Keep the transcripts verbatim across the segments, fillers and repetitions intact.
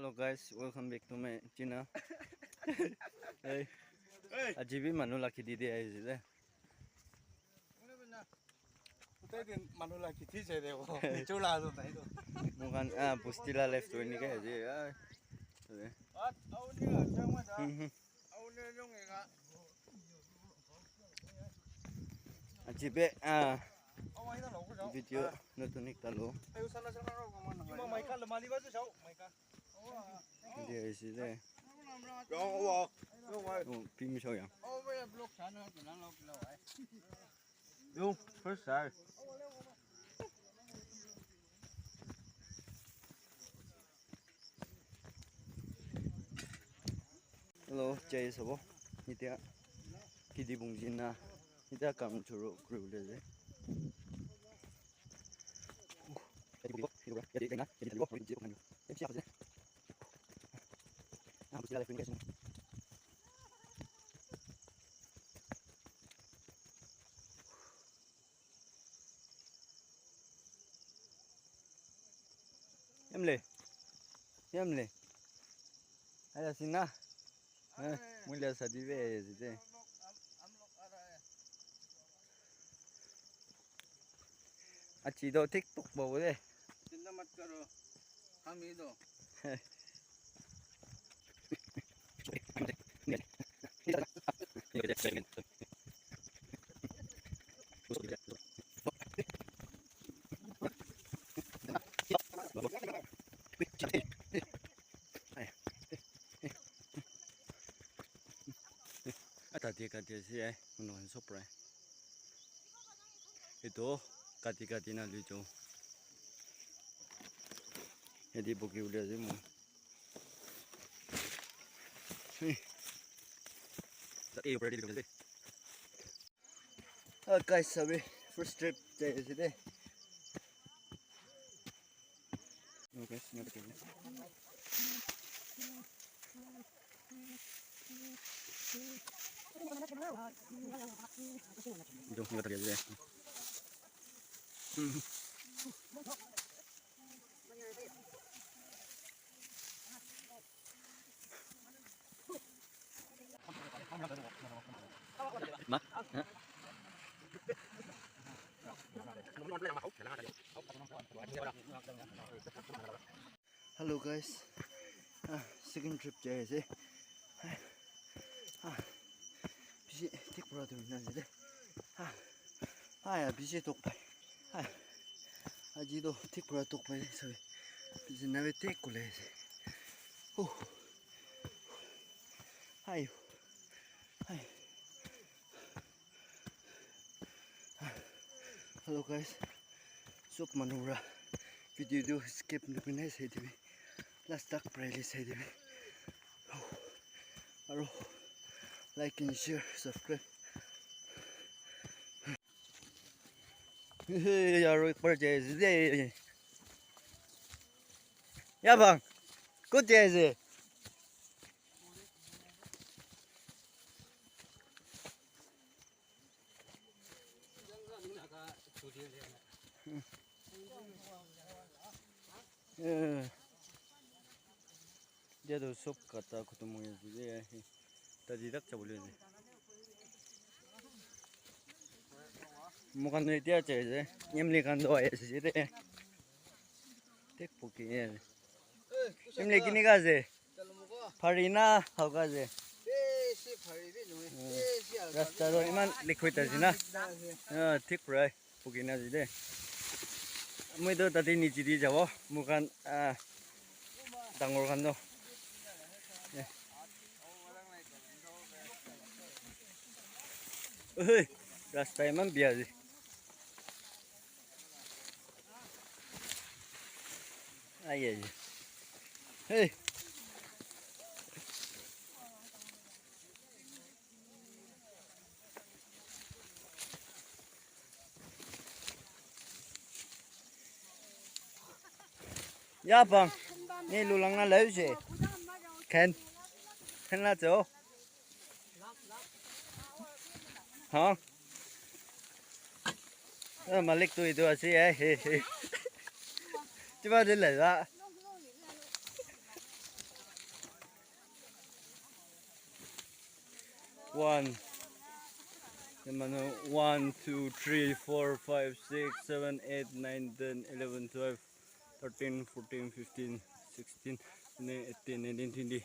Hello guys, welcome back to my channel. Hey. Aji bi manu la kheti te ahi ase de. Utai din manu la kheti se de ko. Chula so tai to. Moikhan, ah, busti la life to enika ase. Ah. Hmm, hmm. Aji be, ah, video notun ekta lo. Dia isi de. Oh, pim show yang. Yung first time. Hello, jai sabo. Nitia kidi bungjin na. Nitia kam churu kuri bole ase. Yamle. Yamle. Aya sina. Eh, mulia sadi be site. Achi do tik tok bo de. चिंता मत करो, हम ही दो। Ata dia kati ase ai, manu khan sob para. Etu kati kati na lui jo. Yate bogi bole ase moi. Hey. Tate upar te dikhi ase. Ah, guys, sabi, first trip jai ase de. Oh, guys, not again. Hello guys, ah, second trip jai ase. Ah, ah, bishi thik pura tu na ase de. Ah, ah, ya bishi tok pai. Ah, aji to thik pura tok pai sabi. Bishi na be thik kule ase. Oh, ayo, ayo. Hello guys, sob manu para video tu skip nakurina sai dibi, last tak para sai dibi, aro like and share, subscribe. Hey, aro ek bar jai ase de. Ya bang, kot jai ase? Eh, dia tu sob kata khutum hoi ase de, tate tak jabole ase. Moikhan tu etia jai ase, Emily khan tu ahi ase de. Thik puki ase. Emily kinika ase? Phari na halka ase? Besi phari bi nohoi. Hmm. Besi halka. Rasta toh iman liquid ase na? Dikda ase. Ah, thik pura puki na ase de. Moi toh tate niche te jabo. Moikhan, ah, dangor khan toh. Eh. Oi, rasta iman bia ase. Ai, ai, ai. Hey. Ya bang, ni lulang na lai se. Ken, ken la cho. Ha? Eh, malik tu itu ase, eh, he, he. Coba dia lah, lah. One. Manu, one, two, three, four, five, six, seven, eight, nine, ten, eleven, twelve, thirteen, fourteen, fifteen, sixteen, eighteen, nineteen, twenty.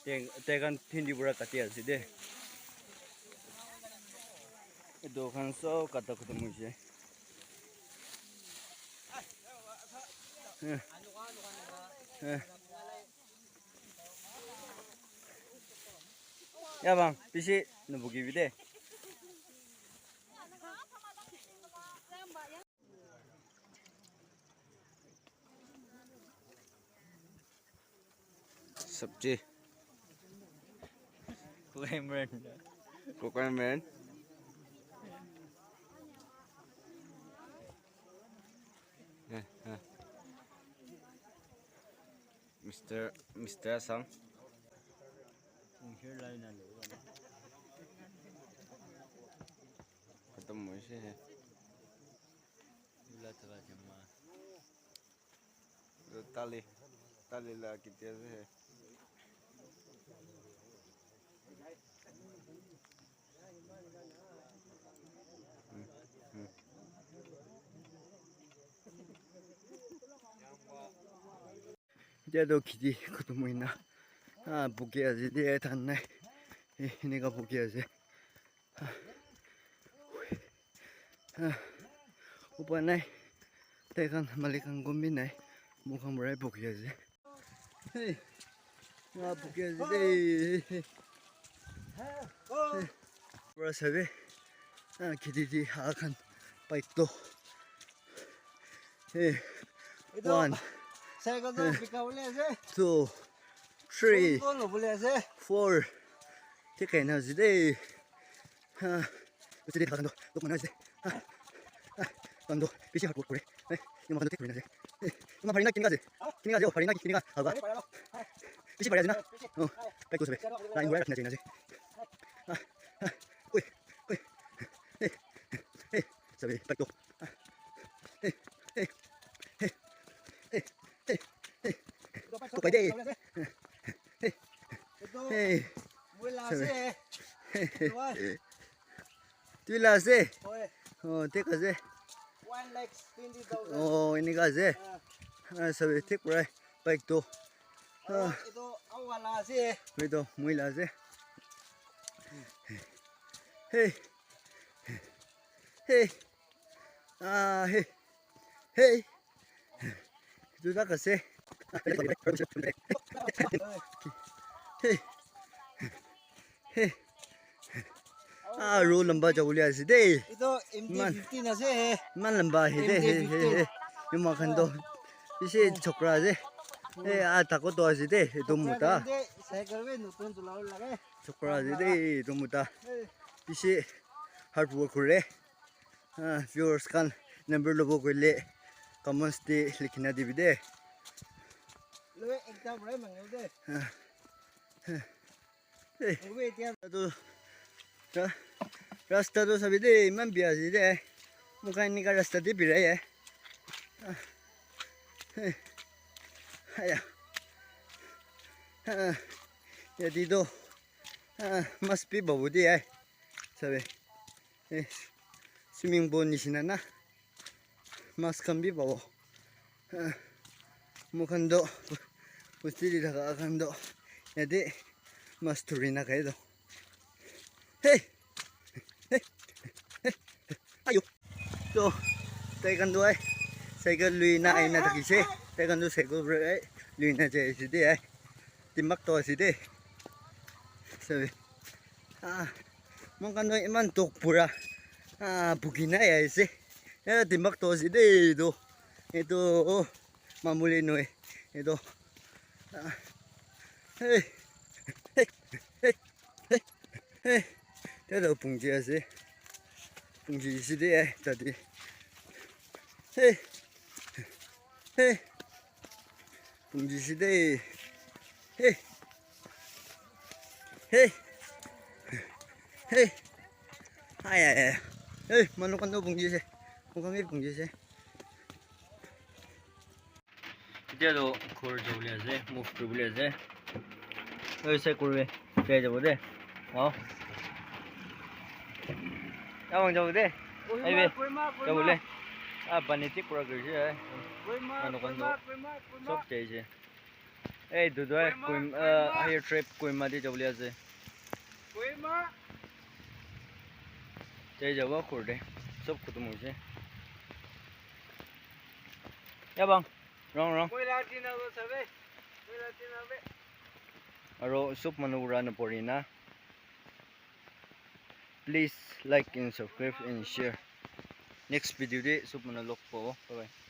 Te, te kan twenty pura kati ase de. Etu khan sob kata khatam hoise. Eh. Eh. Ya bang, bisi nabuki bi de. Sabji. Lemon. Coconut. Eh, eh. Mister, Mister Assam. Khatam hoise hai. Tali, tali la kiti ase hai. Hmm, hmm. Etia toh kheti khatam hoina, ah, buki ase de, than nai. Eh, enika buki ase. Ah, ah, upai nai. Tai khan, malik khan gon bi nai. Moi khan para buki ase. Hey. Ah, buki ase de. Hey. Hey. Pura sabi. Ah, kheti te aha khan bike toh. Hey. Etu one. Cycle toh bika bole ase. Two. Three. Phone toh lobole ase. Four. Thik hai na ase de. Ha. Ase de, khan toh. Toh mana ase de. Ha. Ha. Khan toh bishi hard work kore. Hey. Yama khan toh thik kore na ase. Hey. Yama phari na kinika ase. Kinika ase, oh, phari na kinika. Halwa. Bishi phari ase na. Oh. Kai ko sabe. Na, ingwa rakhna chahi na ase. Ha. Ha. Oi. Oi. Hey. Hey. Sabe, bike toh. Hey, hey, hey, hey, hey, hey. Tupai de. Hey, hey. Sabe. Hey, hey. Tui la ase? Oh, thik ase. Oh, enika ase. Ah, sabe, thik pura bike toh. Ah. Etu moi la ase. Hey. Hey. Ah, hey. Hey. Etu tak ase. Hey. Hey. Ah, aro lamba jabole ase de. Etu M T fifteen ase he. Iman lamba ahe de. M T fifteen. He, he, he. Yama khan toh bishi chokra ase. He, ah, thako toh ase de. Etu mota. Cycle bi notun cholabo lage. Chokra ase de, etu mota. Bishi hard work kore. Ah, viewers khan number lobo koile comments te likhi na dibi de. Loi ekta para mangibo de. Ah. Hey. Etu ra-, rasta toh sabi de, iman bia ase de. Moi khan enika rasta te birai ase. Ah. Hey. Aya. Ah. Yate toh, ah, mas bi pabo de ai. Sabi. Eh, swimming pool nishina na. Mas khan bi pabo. Ah, moi khan toh bosti te thaka khan toh yate mas dhuri na khai toh. Hey! Hey! Hey! Ayo! Toh, tai khan toh ai cycle lui na ahi na thakise. Tai khan toh cycle para ai lui na jai ase de ai. Dimag toh ase de. Sabi. Ah, moi khan toh iman tok pura, ah, buki na ahi ase. Eh, dimag toh ase de etu. Etu, oh, mamuli nohoi. Etu. Ah. Hey. Hey. Hey. Hey. Hey. Tate pungji ase. Pungji ase de, eh, tate. Hey. Hey. Pungji ase de. Hey. Hey. Hey. Ay, ay, ay. Hey, manu khan toh pungji ase. Moi khan bi pungji ase. Etia toh ghor jabole ase, move kuribole ase. Oi, sai kuribe, jai jabo de. Aho. Abang jabo de. Aibe. Jabo le. Ah, pani tik pura kuri se. Manu khan toh sob jai se. Ei, dudu, Kohima, ah, higher trip Kohima te jabo le ase. Jai jabo khur de. Sob khutum hoise. Ya bang. Wrong, wrong. Aro sob manu ura na pori na. Please like and subscribe and share. Next video de sob manu log pabo. Bye bye.